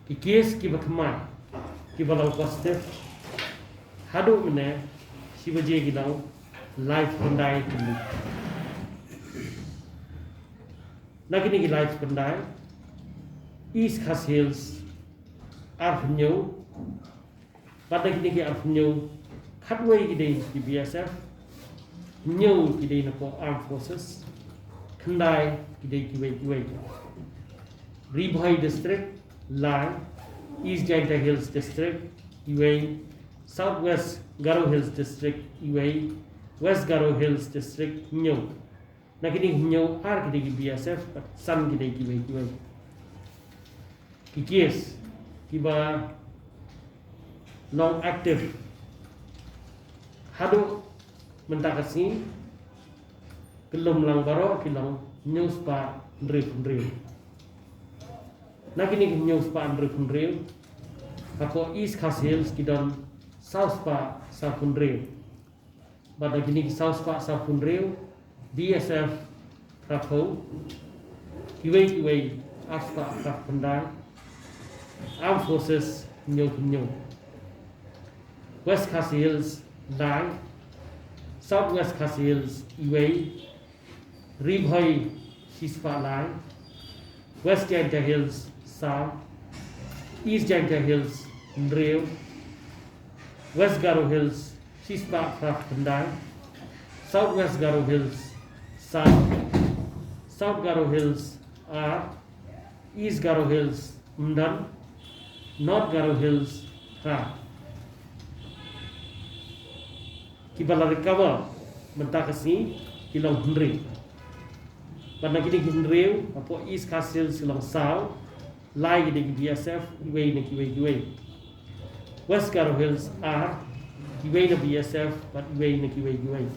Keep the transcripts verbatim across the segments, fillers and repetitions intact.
Ki case kiba thymmai kiba long positive haduh mynne shi baje ki long laiphew khyndai tylli. Na kine ki laiphew khyndai, East Khasi Hills arphew hynñiew, bad na kine ki arphew hynñiew, khatwei ki dei ki B S F, hynñiew ki dei na ka Armed Forces, khyndai ki dei kiwei kiwei. Ri Bhoi District lai, East Jaintia Hills District iwei, South West Garo Hills District iwei, West Garo Hills District hynñiew. Na kine hynñiew, ar ki dei ki B S F bad san ki dei kiwei kiwei. Ki case kiba long active haduh mynta ka sngi, kyllum lang baroh ki long hynñiew spah hynriewphew hynriew. Na kine ki hynñiew spah hynriewphew hynriew, hapoh East Khasi Hills ki don saw spah sawphew hynriew. Bad na kine ki saw spah sawphew hynriew, B S F phraphew, kiwei kiwei ar spah phraphew khyndai, Armed Forces hynñiewphew hynñiew. West Khasi Hills lai, South West Khasi Hills iwei, Ri Bhoi shispah lai, West Jaintia Hills saw, East Jaintia Hills hynriew, West Garo Hills shispah phraphew khyndai, South West Garo Hills saw, South Garo Hills ar, East Garo Hills ym don, North Garo Hills phra. Kiba la recover mynta ka sngi ki long hynriew. Bad na kine ki hynriew, hapoh East Khasi Hills ki long saw, lai ki dei ki B S F, iwei na kiwei kiwei. West Garo Hills ar, iwei na B S F bad iwei na kiwei kiwei.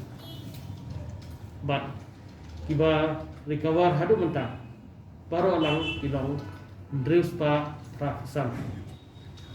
Bad kiba recover haduh mynta baroh lang ki long hynriew spah phraphew san.